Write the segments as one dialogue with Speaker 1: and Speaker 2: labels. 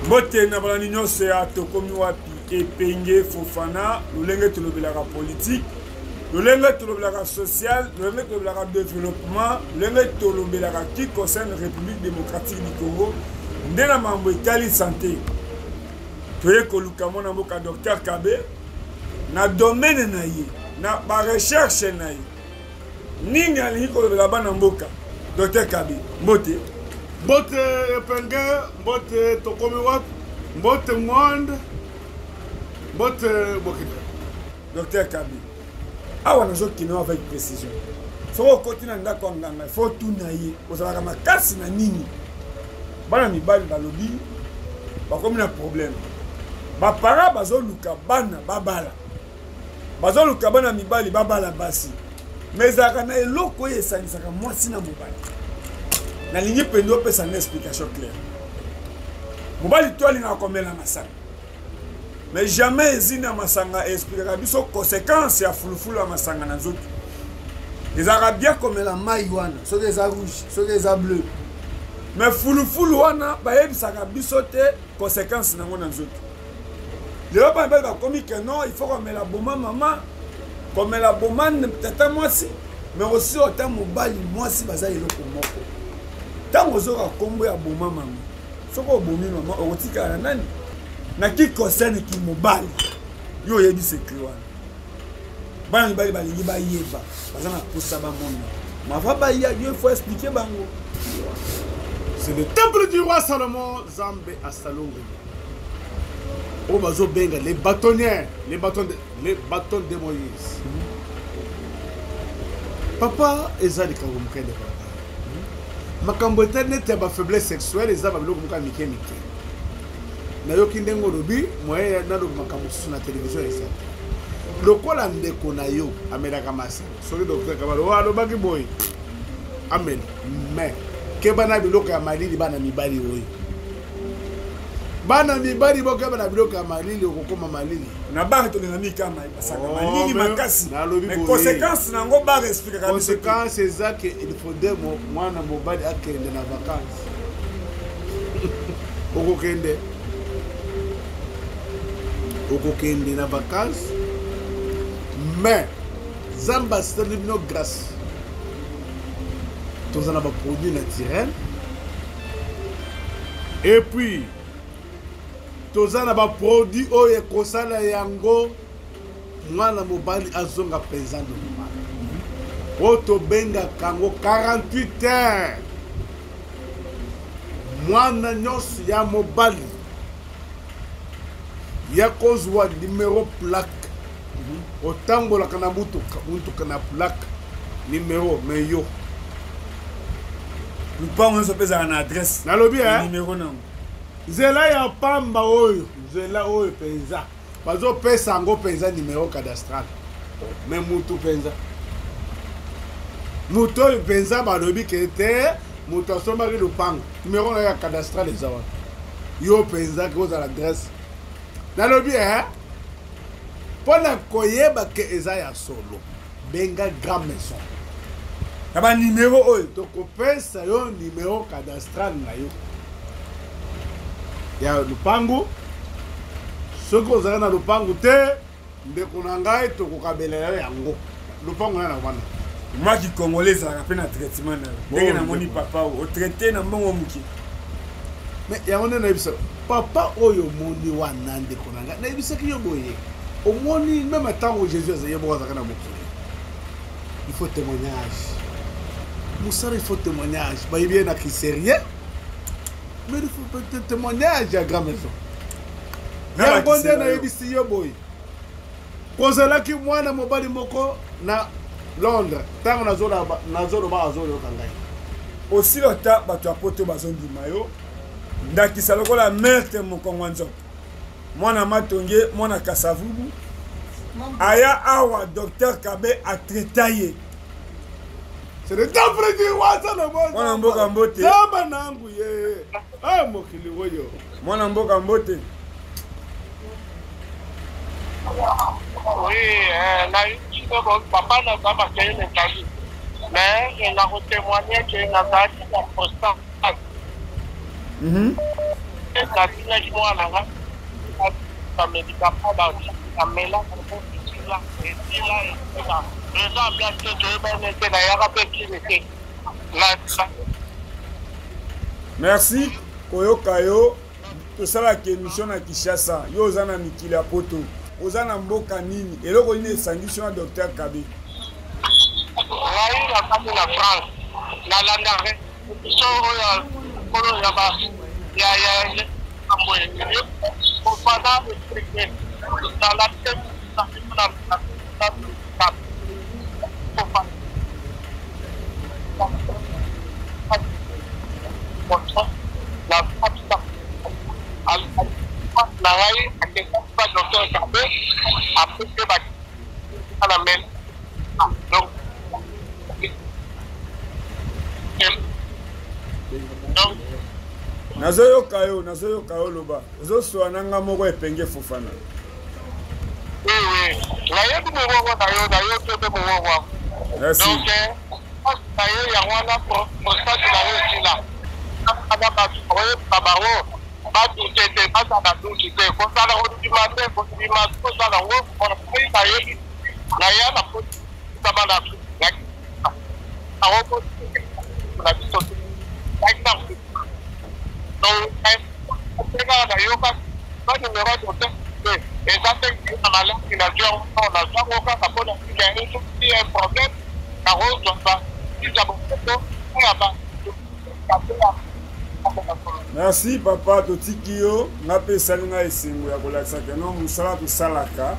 Speaker 1: Mbote na balandi nyonso ya Tokomi Wapi. Epenge Fofana, lolenge tolobelaka politique, lolenge tolobelaka social, lolenge tolobelaka développement, lolenge tolobelaka qui concerne République démocratique du Congo, nde na mambo etali santé. Toye koluka mwana mboka Docteur Kabe na domaine na ye, na ba recherche na ye. Nini alingi kolobela bana mboka? Docteur Kabe, mbote.
Speaker 2: Mbote Epenge, mbote Tokomi Wapi, mbote monde, mbote mokili.
Speaker 1: Docteur Kabe, awa nazokende avec précision. Soki okoti na ndako ya nganga, il faut tuna ye ozalaka makasi na nini? Bana mibali balobi bakomi na problème, bapara bazoluka bana babala, bazoluka bana mibali babala basi, mais ezalaka na eloko oyo esangisaka mwasi na mobali. Nalingi mpenza opesa nga explication claire. Mobali to alingaka komela masanga, mais jamais ezina masanga explikaka biso conséquence ya fulufulu ya masanga na nzoto. Ezalaka bien komela mai wana, soki eza rouge, soki eza bleu, mais fulufulu wana bayebisaka biso te conséquence nango na nzoto. Lelo bana mibali bakomi ke non, il faut komela boma mama, komela boma tata mwasi, mais aussi ata mobali mwasi baza eloko moko. Ntango ozoka nkombo ya boma mama, soki obomi mama okotikala na nani? Na ki concerne ki mobali, yo oyebi secret wana. Bana mibali balingi bayeba, baza na posa bamona mava baya, yo il faut expliquer bango.
Speaker 2: C'est le temple du roi Salomon, Zambe à Salongo. Oyo bazobenga les bâtonniers, les bâtons de, les bâtons de Moïse. Papa, eza likambo moke ndeko na ngai. Makambo etali neti ya bafaiblesse sexuelle eza babiloko moko ya mike mike. Nayoki ndenge olobi, moyen naloba makambo mosusu na televizio eza te. Lokola ndeko na yo amelaka masanga, soki docteur Kabalo oyo alobaki boye amela, mais keba na biloko ya malili, bana mibali oyo, bana mibali bokeba na biloko ya malili, okokoma malili.
Speaker 1: Na bar tolinga mikama basaka malili makasi, mais conséquence nango bar expliquaka
Speaker 2: biso. Conséquence eza ke il faudrait mwana mobali akende na vacances. Okokende, okokende na vacances, mais Nzambe asali bino grâce, toza na baproduit naturel et puis toza na baproduit oyo ekosala yango mwana mobali azonga mpenza normal, oyo tobengaka yango 48 heures. Mwana nyonso ya mobali ya kozwa numero plaque, otambolaka na mutuka, mutuka na plaque numero, mais yo
Speaker 1: lupango nyonso mpe ezalaka na adresse,
Speaker 2: nalobi
Speaker 1: numero nango.
Speaker 2: Nzela ya pamba oyo, nzela oyo mpenza bazopesa yango mpenza numero cadastral, mais mutu mpenza, mutu oyo mpenza balobi ke te moto asombaki lupango, numero na yo ya cadastral eza wana, yo mpenza ke ozala adresse. Nalobi mpo na koyeba ke eza ya solo, benga grand maison
Speaker 1: na banimero oyo
Speaker 2: tokopesa yo numero cadastral na yo ya lupangu. Soki ozalaki na lupangu te, ndeko na ngai, tokokabela yo yango lupangu na wana.
Speaker 1: Maki congolais ezalaka mpe na traitement na yo ndenge namoni papa oyo otraite na mbongo moke.
Speaker 2: Mais yango nde nayebisa papa oyo omoni wana, ndeko na ngai, nayebisaki yo boye, omoni meme ntango Jésus azali ye moko azalaka na mokili, il faut témoignage, mosala il faut témoignage. Bayebi ye na kisérieux, mais il faut témoignage ya grand maison. Yango nde nayebisi yo boye, kozalaki mwana mobali moko na Londres, ntango nazoloba azoyoka ngai.
Speaker 1: Osila ata bato ya poto bazondima yo, ndakisa lokola maître Mokongo Nzoko, mwana Matonge, mwana Kasavubu, aya awa docteur Kabe atraita ye.
Speaker 2: C'est le temple du roi Salomon.
Speaker 1: Mwana mboka mbote.
Speaker 2: Zamba nangu ye. Ah mokili oyo.
Speaker 1: Mwana mboka mbote.
Speaker 3: Oui, nayoki papa na za bakei na Italie. Mais nakotémoigne ke nazalaki na prostate. Natinaki mwana nga bamédicament amela, esila, esila, esila. Eza blague te, toyebani te, nayaka mpe kini te.
Speaker 1: Merci koyoka yo. Tosalaka émission na Kinshasa, yo oza na mikili ya Poto, oza na mboka nini? Eloko nini esangisi yo na docteur Kabe?
Speaker 3: Ngai nazali na France, nalandaka émission oyo kolo ya ba ya ya Fofana, explique nalandi na Fofana. Na ngai akendaki ba docteur Kabe, apesi ba na mela, donc
Speaker 1: Nazoyoka yo, nazoyoka yo, loba, ozoswa na nga moko Epenge Fofana.
Speaker 3: Oui, nayebi mongongo na yo, nayoki mpe mongongo wango.
Speaker 1: Merci.
Speaker 3: Donc na ye yango wana, prostate na yo esila. Ana bato oyebisa bango badute te, bazala duti te, kozala kondima te, kondima kozala yango ngai nayebi naya na kotama na yango na biso te. Donc kaka nayoka ba numéro ya docteur te, eza te na maladi, nazwi yango, nazwi yango kaka mpona soki un problème nakozwa ba bokoko ya ba.
Speaker 1: Merci papa, totiki yo. Nga mpe esali ngai esengo ya kolakisa keno mosala tosalaka,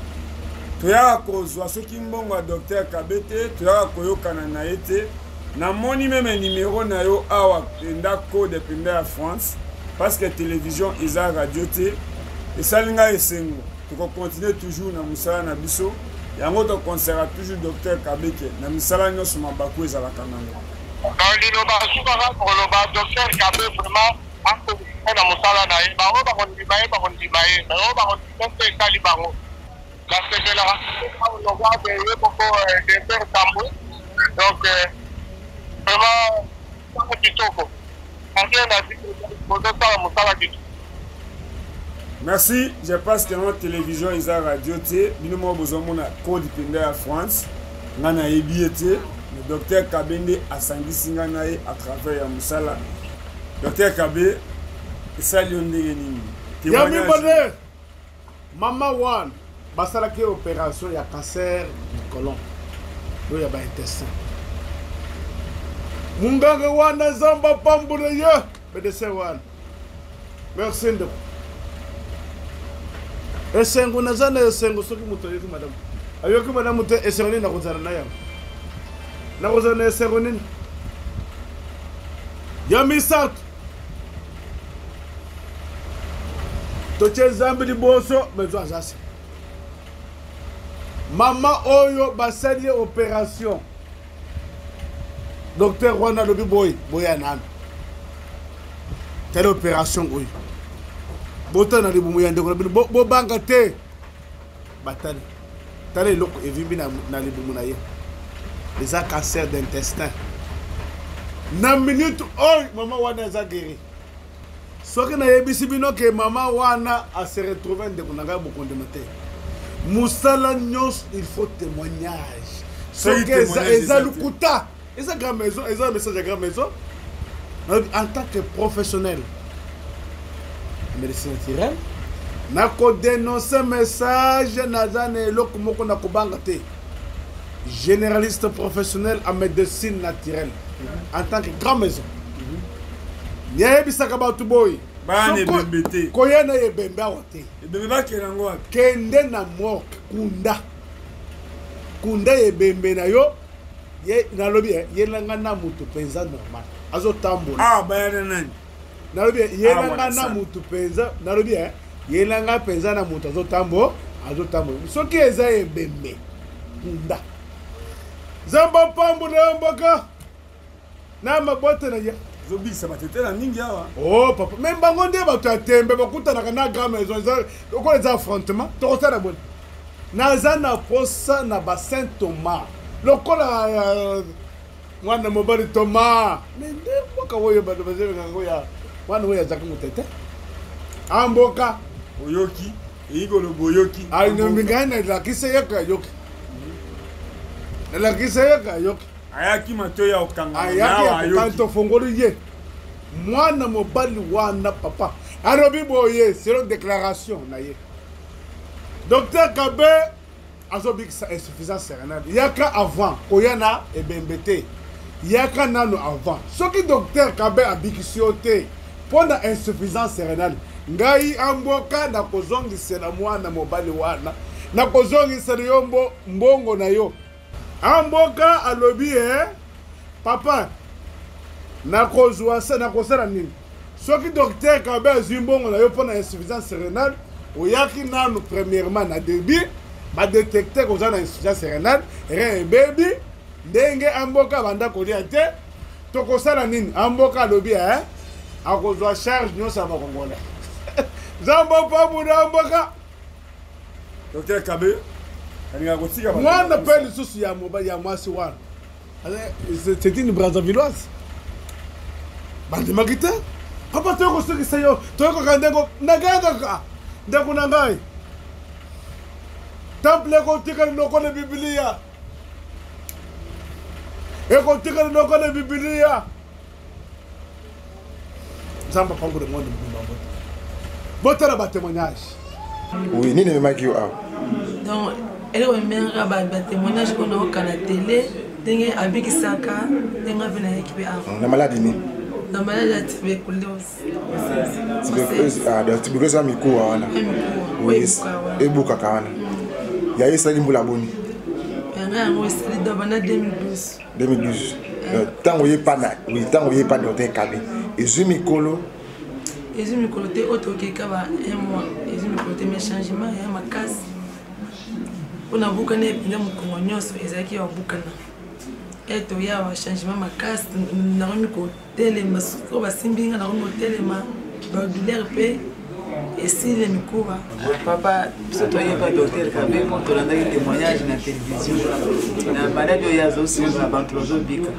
Speaker 1: toyaka kozwa soki mbongo ya docteur Kabe te, toyaka koyokana na ye te. Namoni même numéro na yo awa mpenza, code mpenza ya France, parce que télévision eza radio te. Esali ngai esengo, tokocontinue toujours na mosala na biso yango, tokonsera toujours docteur Kabeke na misala nyonso, mabaku ezalaka nango.
Speaker 3: Liloba sukaka koloba, docteur Kabe vraiment akontinue na mosala na ye. Bango bakondima ye, bakondima ye, bango bakondima te, esali bango. Nasepelaka honorable ye moko docteur Tambwe, donc vraiment sala kitoko, rien à dire, ozosala mosala kitoko.
Speaker 1: Merci. Je pense que notre télévision eza radio te, bino moko bozomona code mpenza ya France. Ngai nayebi ye te, mais docteur Kabe nde asangisi ngai na ye à travers ya mosala. Docteur Kabe, esali yo ndenge nini?
Speaker 2: Ya mibale, mama wana basalaki opération ya cancer du colon, oyo ya baintestin. Munganga wana, Nzambe apambola ye, médecin wana. Merci ndeko. Esengo, naza na esengo. Soki moto ayoki malamu, ayoki malamu te, esengo nini nakozala na yango? Nakozala na esengo nini? Ya misato, totie Nzambe liboso. Mezo aza se mama oyo basali ye opération, docteur wana alobi boye: boya nano, tala opération oyo, botala na libumu ya ndeko na bino, bobanga te. Batali, tala eloko evimbi na libumu na ye, eza cancer d'intestin. Na minute oyo mama wana eza guéri. Soki nayebisi bino ke mama wana ase retrouve, ndeko na ngai, bokondima te. Mosala nyonso il faut témoignage. Soki eza lokuta, eza grand maison, eza message ya grand maison. En tant que professionnel en médecine naturelle, nakodénonce message, naza na eloko moko na kobanga te. Généraliste professionnel en médecine naturelle, en tant que grand maison, nayebisaka bato boye:
Speaker 1: Bana ebembe te.
Speaker 2: Koya na ebembe awa te.
Speaker 1: Ebembe bakende yango wapi?
Speaker 2: Kende na morgue, kunda, kunda ebembe na yo. Ye nalobi ye nanga na motu mpenza normal azotambola.
Speaker 1: Ah, baya na nani?
Speaker 2: Nalobi ye nanga na motu mpenza, nalobi ye nanga mpenza na motu azotambola, azotambola. Soki eza ebembe, kunda. Nzambe apambola yo, mboka na mabota na ye.
Speaker 1: Ozobikisa batetela mingi awa.
Speaker 2: Oh papa, me bango nde bato ya tembe bakutanaka na grand maison, eza lokola eza affrontement. Tokosala boni? Naza na posa na basaint Thomas lokola mwana mobali Thomas. Me nde mboka oyo bato bazebengaka ya mwana oyo azalaki motete. Amboka.
Speaker 1: Oyoki eyi koloba oyoki.
Speaker 2: Ngai nalakisa ye kayoki. Nalakisa ye kayoki.
Speaker 1: Ayaki matoi ya kokanga.
Speaker 2: Ayaki ya kokanga tofongoli ye. Mwana mobali wana papa alobi boye selon déclaration na ye. Docteur Kabe azobikisa insuffisance rénale yaka avant koya na ebembe te yaka nano avant soki docteur kabe abikisi yo te mpo na insuffisance rénale ngai amboka nakozongisela mwana mobali wana nakozongisela yo mbo, mbongo na yo amboka alobi e papa nakozwa se nakosala nini soki docteur kabe azwi mbongo na yo mpo na insuffisance rénale oyaki nanu premièrement na début badetecte koza na insuffisance rénale rein ebebi ndenge amboka abanda kolia te tokosala nini amboka alobi e akozwa charge nyonso ya bakongolais nzambe opamuna amboka
Speaker 1: Docteur Kabe alingaka kotika
Speaker 2: mwana mpe lisusu ya mobali ya mwasi wana c'est une brazzavilloise bandimaki te papa toyei kosukisa yo toyokaka ndeko nagangaka ndeko na ngai temple ekotikali lokola bibilia ekotikali lokola bibilia nzambe apambole mwana mobimba mbote botala batémoignage
Speaker 4: oui nini ememaki yo awa
Speaker 5: donc eloko ememaka batémoignage oyo nayoka na tele ndenge abikisaka ndenge ape nayaki mpe awa
Speaker 4: na maladi nini
Speaker 5: na maladi ya tuberculose
Speaker 4: ah, tuberculose ya mikuwa wana ebukaka wana yaye esalaki mbula boni
Speaker 5: yanga yango esali banda 2012
Speaker 4: 2012 ntango oye pa na oui ntango oye pa docteur kabe ezwi mikolo
Speaker 5: ezwi mikolo te oyo tokeka ba un mois ezwi mikolo te mais changement ya makasi mpo nabukana ye mpenza mokongo nyonso ezalaki ya kobukana e toya ba changement makasi nakomi kotelema soko basimbi nga nakomi kotelema badouleur mpe esili na mikuba
Speaker 6: papa biso toyeba docteur kabe mpo tolandaki témoignage na télévision na maladi oyo azosunga bato bazobika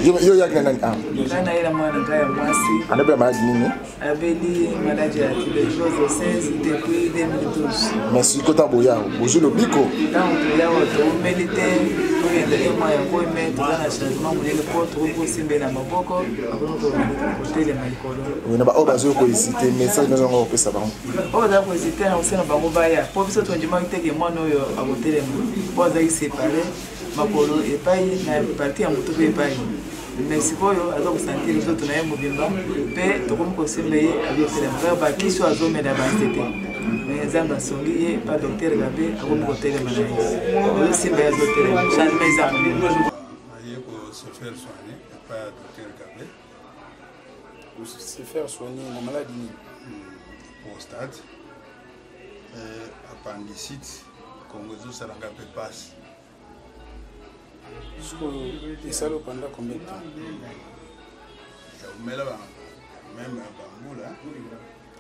Speaker 4: yo oyaki na nani awa
Speaker 6: ngai nayela mwana ngai ya mwasi
Speaker 4: anabela maladi nini
Speaker 6: abeli maladi ya tuberculose osseuse depuis 2012
Speaker 4: mais sikoyo ntango boya bozwi lobiko
Speaker 6: ntango toya oyo toumeli te tokende emwa yango me toza na changement monene mpo tokoki kosimbela maboko akoki kotelema likolo
Speaker 4: na baoyo bazoki kohésite message nyonso yango kopesa bango
Speaker 6: oyo baza kohésite na kosenga bango baya mpo biso tondimaki te ke mwana oyo akotelema mpo azalaki separe makolo epai na parti ya motu mpe epai mais sikoyo aza kosentir nzoto na ye mobimba mpe tokomi kosimba ye azotelema kaka bakisi oyo azomela banzete mais nzambe asongi ye pa docteur gabe akomi kotelema na ye azosimba ye azotelema changement eza monene
Speaker 7: aye ko se faire soigner epai ya docteur gabe
Speaker 8: se faire soigner na maladi nini
Speaker 7: prostate appendicite kongo ezosala nga mpe mpasi
Speaker 8: sikoyo esali pendant combien de temps
Speaker 7: yaumela ba meme bambula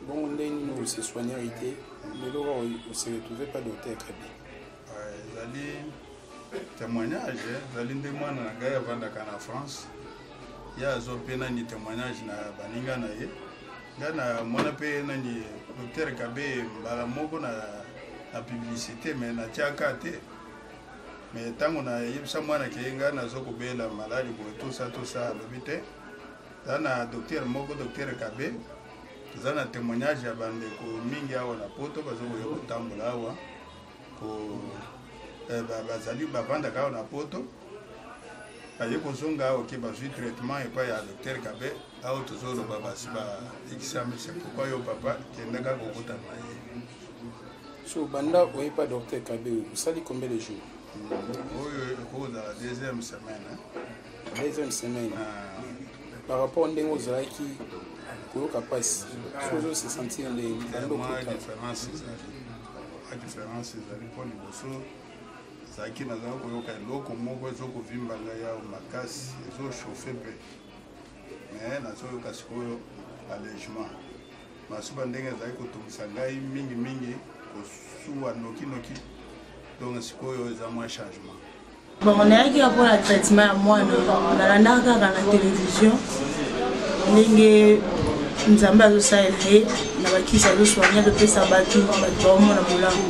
Speaker 8: bongo ndenge nini ose soignaki te lelo kaka ose retrouve pas docteur kabi
Speaker 7: ezali témoignage ezali nde mwana na ngai avandaka na france ye azwa mpe nani témoignage na baninga na ye ngai na mona mpe nani docteur kabe mbala moko na, na publicité mais natiaka te mais ntango nayebisa mwana ke ngai nazo kobela maladi boye tosa tosa alobi te eza na docteur moko docteur kabe toza na témoignage ya bandeko mingi awa na poto bazokoya kotambola awa ko eh, bazali bavandaka awa na poto baye kozonga awa ke bazwi traitement epai ya docteur kabe awa tozoloba basi balekisami c'est pourquoi yo papa kenda kaka kokutana na ye
Speaker 8: so banda oye pa docteur kabe osali combien de jours
Speaker 7: oyo ekozala deuxième semaine
Speaker 8: deuxième semaine ah. par rapport ndenge ozalaki koyoka mpasi soki ozo se sentir ndenge
Speaker 7: différence ezali différence ezali mpo liboso ezalaki nazala koyoka eloko moko ezokovimba ngai awa makasi ezochauffe mpe mais nazoyoka sikoyo allègement masuba ndenge ezali kotungisa ngai mingimingi kosuwa nokinoki donc sikoyo eza mwa changement
Speaker 5: Bon, nayaki kaka mpona traitement ya mwana, nalandaka kaka na télévision ndenge
Speaker 9: Nzambe azosalela ye na bakisi azosoigne, azopesa bato, bato baomona bolamu.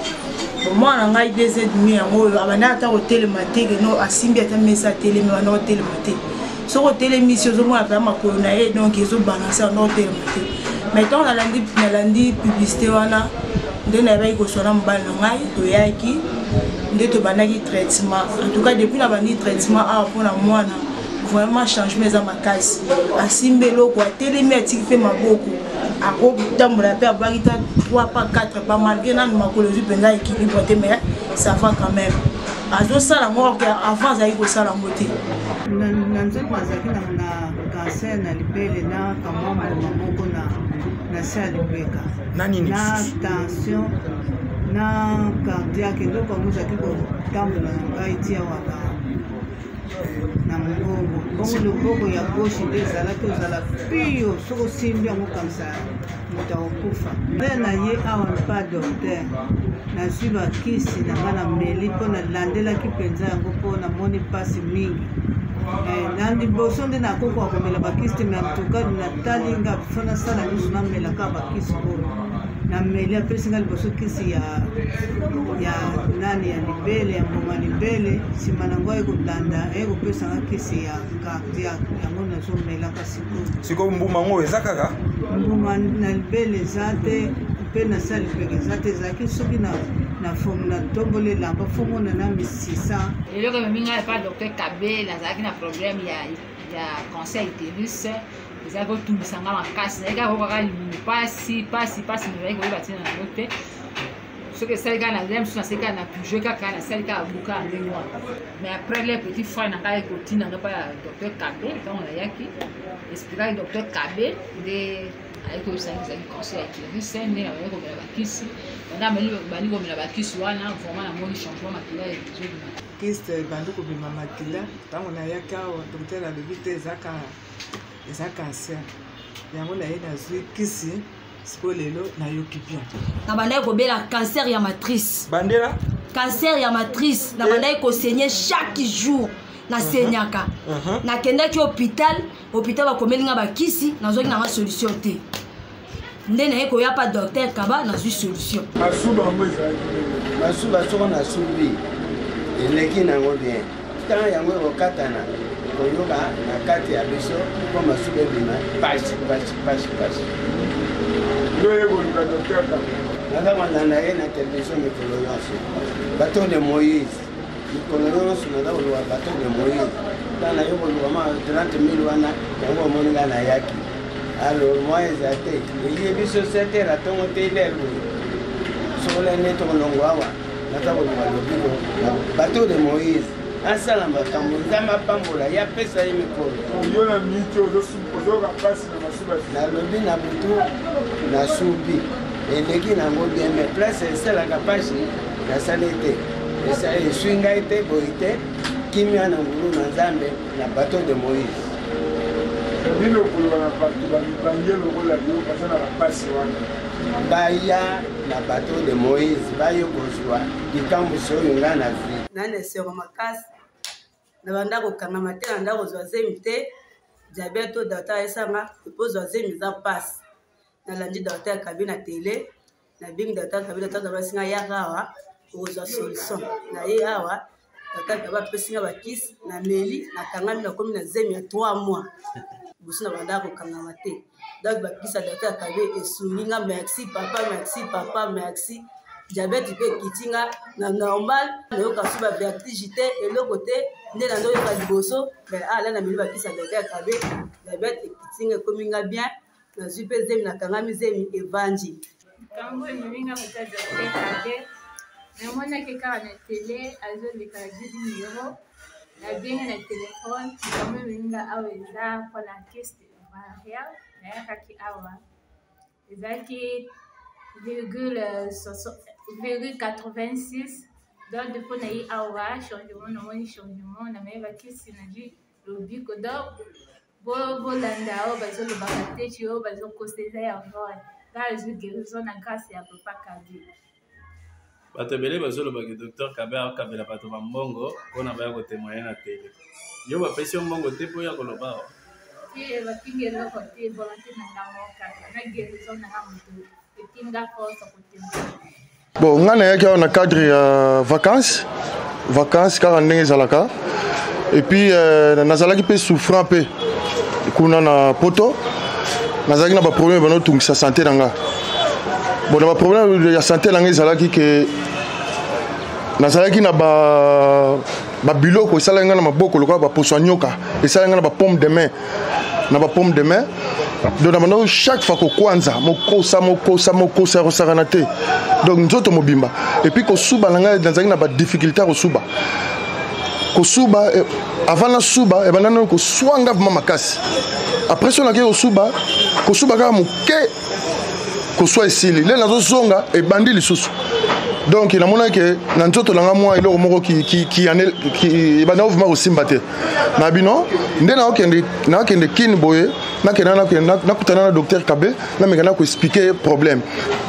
Speaker 9: Mwana na ngai deux et demi yango oyo abandaki ata kotelema te, keno asimbi ata mesa atelemi, abanda kotelema te. Soki otelemisi, ozomona mpenza makolo na ye, donc ezobalanse, abanda kotelema te. Mais ntango nalandi, nalandi publicité wana nde nayebaki koswa na mobali na ngai, toyaki nde tobandaki traitement. En tout cas, depuis nabandi traitement awa mpona mwana, vraiment changement eza makasi. Asimbi eloko, atelemi, atiki mpe maboko, akotambola mpe abwaki ta 3 pas, 4 pas, malgré nanu makolo ezwi mpenza équilibre te, mais ça va quand même, azosala yango or que avant azalaki kosala yango te.
Speaker 10: Na nzoto nazalaki na cancer na libele na kamwa mbuma moko na se ya lipeka
Speaker 1: na nini
Speaker 10: na tension na cardiaque. Eloko yango ezalaki kotambola na ngai ti awa na mongongo. Bongo loboko ya gauche nde ezalaki ozala pio, soki osimbi yango kanisa moto akokufa. Nde na ye awa mpa docteur, nazwi bakisi na ngai, nameli mpo nalandelaki mpenza yango mpo namoni mpasi mingi. Na liboso nde nakokoka komela bakisi te, mais antuka natali nga fo nasala nyonso, namelaka bakisi oyo nameli. Apesi nga liboso kisi ya nani, ya libele, ya mbuma libele. Nsima nango aye kolanda, aye kopesa nga kisi ya cardiaque, yango nazomelaka sikoyo.
Speaker 1: Sikoyo mbuma yango eza kaka?
Speaker 10: Mbuma na libele eza te, mpe na sa lipeka eza te. Ezalaki soki na fomu natomboli elamba, fomona na misisa.
Speaker 11: Eloko ememi ngai epa docteur Kabe, nazalaki na problème ya cancer utérus, ezalaki kotungisa ngai makasi. Nazalaki kaka kokaka libumu pasi pasi pasi, nazalaki koyeba ntina yango te. Soki esali kaka na mosusu, nasali kaka na pige, kaka nasali kaka buka ya ndenge wana. Mais après, le petit frère na ngai kotinda ngai mpa ya docteur Kabe. Ntango nayaki, explikaki docteur Kabe, nde ayaki koyebisa ngai ezalaki cancer ya utérus. Nde nabandi komela bakisi. Banda bandi komela bakisi wana, vraiment namoni changement, makila ezobima.
Speaker 12: Kyste ebandi kobima makila. Ntango nayaki awa, docteur alobi te eza cancer. Yango naye nazwi kisi, sikoyo lelo nayoki bien.
Speaker 13: Nabandaki kobela cancer ya matrice.
Speaker 1: Bandela.
Speaker 13: Cancer ya matrice, nabandaki kosaigner chaque jour, nasaignaka. Nakendaki hôpital, hôpital bakomeli nga bakisi, nazwaki nanga solution te. Nde naye koya pa docteur Kaba, nazwi solution.
Speaker 1: Masuba yango ezalaki ndenge?
Speaker 14: Masuba, soko nasubi, eleki nango bien. Ntango yango ekokatana, koyoka na kati ya biso mpo masuba ebima pasi pasi pasi pasi.
Speaker 1: Nde oye koluka docteur Kaba?
Speaker 14: Naza kolanda ye na televizio mikolo nyonso, bateau de Moïse. Mikolo nyonso naza koluka bateau de Moïse. Ntango naye koluka mwa 30 000 wana, yango omoni ngai nayaki. Alors mwa eza te, eye biso 7 heures atongo te, ilere boye sokola nde tokolongo awa. Naza koluka lobiko na bateau de Moïse, asala makambo, Nzambe apambola ye, apesa ye mikolo.
Speaker 1: Yo na miniti ozoyoka mpasi na masuba?
Speaker 14: Nalobi na butu nasubi, eleki nango bien, mais place esalaka mpasi nasali te, eswi ngai te boye te. Kimia na ngulu na Nzambe na bateau de Moïse.
Speaker 1: Nini okoloba na bato bamibange lokola yo, baza na bapasi wana?
Speaker 14: Baya na bateau de Moïse, baye kozwa likambusi oyo ngai nazwi.
Speaker 15: Na esengo makasi, na banda kokangama te, na nda kozwa zemi te. Diabete oyo docteur ayesanga ozwa zemi eza mpasi. Nalandi docteur Kabi na tele, nabengi docteur Kabi, docteur Kabi asinga yaka awa, okozwa solution. Na ye awa, docteur Kabi apesi nga bakisi, nameli, nakangami, nakomi na zemi ya 3 mois. Liboso na banda kokangama te. Donc bakisi ya docteur Kabi esungi nga. Merci papa, merci papa, merci. Diabète mpe ekiti nga na normal, nayoka su bavertige te, eloko te nde nandoyoka liboso. Ala nameli bakisi ya docteur Kabi, diabète ekiti nga, ekomi nga bien, nazwi mpe zemi, nakangami, zemi evandi.
Speaker 16: Likambo ememi nga kota docteur Kabe, namonaki kaka na tele azoleka na jeudi numero, nabengi na telefone. Likambo ememi nga awa eza mpona kyste ovarial. Nayakaki awa, ezalaki virgule 86. Donc depuis nayi awa, changement, namoni changement, nameli bakisi, nazwi lobiko. Donc bolanda oyo bazolobaka te ti oyo bazokosa eza ya vrai. Nga azwi guérison na grâce ya papa Kabi.
Speaker 17: Bato ebele bazolobaka docteur Kabe akabela bato bambongo mpona baya kotémoigne na tele. Yo bapesi yo mbongo te mpo ya koloba awa?
Speaker 16: Te, bafingi eloko te, volonté na nga moko kaka na guérison na nga moto etinga force kotemba.
Speaker 18: Bon, ngai nayaki awa na cadre ya vacances, vacances kaka ndenge ezalaka. Et puis nazalaki mpe souffrant mpe kuna na poto, nazalaki na baproblème banotungisa santé na nga. Bon, na baproblème ya santé na nga ezalaki ke nazalaki na ba babiloko esalaki ngai na maboko lokola baposo ya nyoka, esalaki ngai na bapomme de main, na bapomme de main. Donc na bandaki chaque fois kokwanza mokosa mokosa mokosa ya kosakana te, donc nzoto mobimba. Et puis kosuba na ngai, nazalaki na badifficulté ya kosuba. Kosuba avant nasuba ebanda nano koswanga vraimen makasi. Après so nakei kosuba, kosuba kaka moke, koswa esili, nde nazozonga ebandi lisusu. Donc namonaki ke na nzoto na nga mwa eloko moko ebanda vraimen kosimba te na bino. Nde nakokende kini boye, nakenda nakutana na docteur Kabe, nameka na koexplike problème.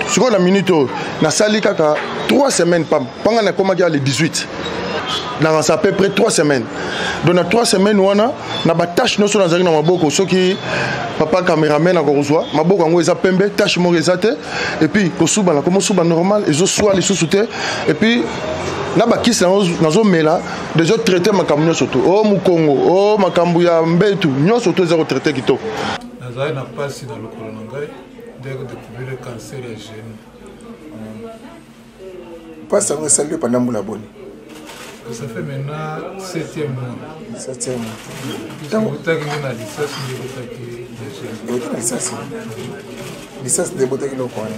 Speaker 18: Sikoyo na minute oyo nasali kaka 3 semaines pam mpanga, nakomaki ya le 18, nakasa à peu près 3 semaines. Donc na 3 semaines wana, na batache nyonso nazalaki na maboko, soki papa cameraman akokozwa maboko yango, eza pembe, tache moko eza te. Et puis kosuba, nakomosuba normal, ezoswa lisusu te. Et puis na bakisi nazomela deja traite makambo nyonso to o mokongo o makambo ya mbetu nyonso to eza kotraite kitoko.
Speaker 7: Nazali na mpasi na lokolo na ngai, nde kodécouvrir cancer ya genou.
Speaker 4: Mpasi yango esali yo pendant mbula boni?
Speaker 7: Ça fait maintenant septième mois.
Speaker 4: Septième mois.
Speaker 7: Ntango ebotaki nde na lisasi, nde ebotaki na genou.
Speaker 4: Ebotaki na lisasi, lisasi nde ebotaki eloko wana.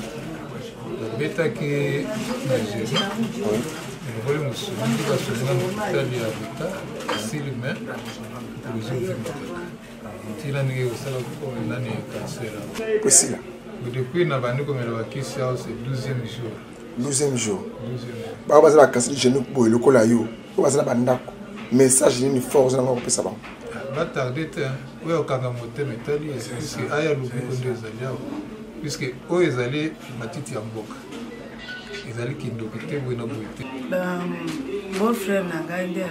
Speaker 7: Babetaki na genou, elokoli mosuni, nde basoni na hôpital ya leta, esili, mais ekozovimba kaka ntina ndenge ekosala nani cancer.
Speaker 4: Esila.
Speaker 7: Depuis na bandi komela bakisi awa, c'est 12e jour.
Speaker 4: 12e jour. Bango baza bakasi genou boye lokola yo, oyo baza na bandako, message nini fort oza nango kopesa bango?
Speaker 7: Batarde te, oyo okanga motema etali, puisque aya lobiko nde ezali awa, puisque oyo ezali matiti ya mboka, ezali kindoki te, boye na boye te.
Speaker 10: Beau frère na ngai nde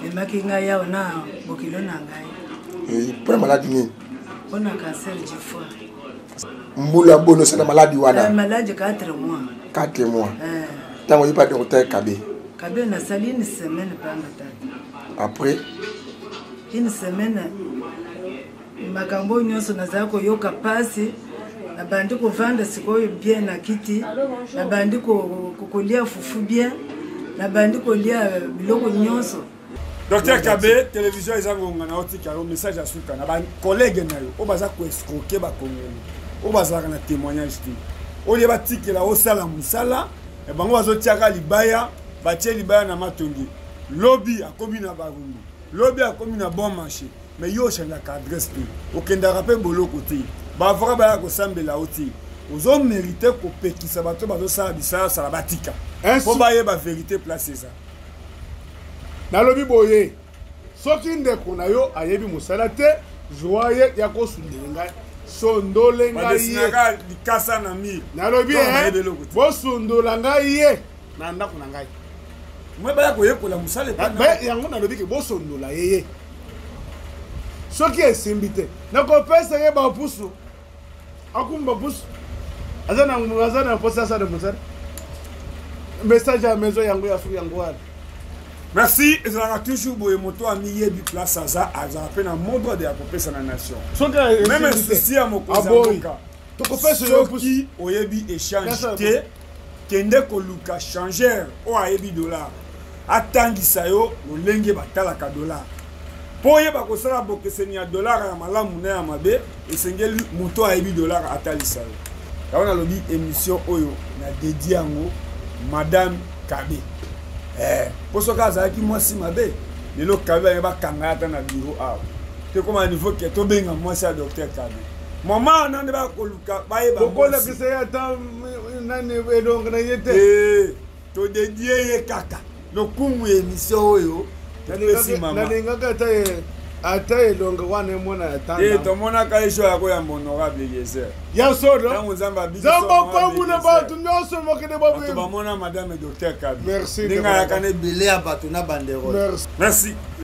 Speaker 10: amemaki ngai awa na bokilo na ngai.
Speaker 4: Mpona maladi nini?
Speaker 10: Mpona cancer du foie.
Speaker 4: Mbula boni osala maladi wana?
Speaker 10: Maladi 4 mois.
Speaker 4: 4 mois. Ntango oyebi pa docteur Kabe?
Speaker 10: Kabe, nasali une semaine pamba, tata.
Speaker 4: Après?
Speaker 10: Une semaine, makambo oyo nyonso nazali koyoka mpasi, nabandi kovanda sikoyo bien na kiti, nabandi kolia fufu bien, nabandi kolia biloko nyonso.
Speaker 1: Docteur Kabe, télévision eza ngonga na otika yo message ya suka na bacollègue na yo oyo baza koescroke bakongoli, oyo bazalaka na témoignage te, oyo batikela osala mosala bango bazotiaka libaya, batie libaya na matongi, lobi akomi na Barumbu, lobi akomi na Bon Marché, mais yo ochangeaka adresse te, okendaka mpe boloko te, baavoka baya kosambela yo te. Ozomérite kopekisa bato bazosala bisalasala batika mpo bayeba vérité place eza.
Speaker 2: Nalobi boye, soki ndeko na yo ayebi mosala te, zwa ye ya kosundele ngai, sondole ngai ye
Speaker 1: likasa na mire.
Speaker 2: Nalobi bosundola ngai ye na ndako na ngai.
Speaker 1: Mwe baya koyekola mosala.
Speaker 2: Yango nalobi ke bosondola ye ye, soki esimbi te, nakopesa ye bapusu, akumba pusu, aza na mposa asala mosala. Message ya maison yango ya suki yango wana.
Speaker 1: Merci. Ezalaka toujours boye, moto amiyebi place aza, azala mpe na mot de ya kopesa na nation, même souci ya mokonzi ya mboka. Soki oyebi échange te, kende koluka changeur oyo ayebi dollar, atangisa yo lolenge batalaka dollar mpo oyeba kosala bokeseni ya dollar ya malamu na ya mabe. Esengeli moto ayebi dollar atalisa yo yango. Nalobi émission oyo na dédie yango madame Kabe, mpo soki azalaki mwasi mabe, lelo Kabe baye bakanga ye ata na bureau awa te. Koma niveau ke tobenga mwasi ya docteur Kabe, mama wana nde bakoluka bayeba.
Speaker 2: Bokolakisa ye ata nani elongo na ye te.
Speaker 1: Todedie ye kaka lokumu ya émission oyo topesi mama.
Speaker 2: Nalingaka ata elongo wana emona.
Speaker 1: Ata tomonaka ye jour ya koyamba honorable Eliezer.
Speaker 2: Ya solo.
Speaker 1: Ntango Nzambe
Speaker 2: Nzambe apambula bato nyonso mokende.
Speaker 1: Bato bamona madame docteur Kabi.
Speaker 2: Merci.
Speaker 1: Ndenge ayaka na
Speaker 14: ebele ya bato na banderole.
Speaker 1: Merci.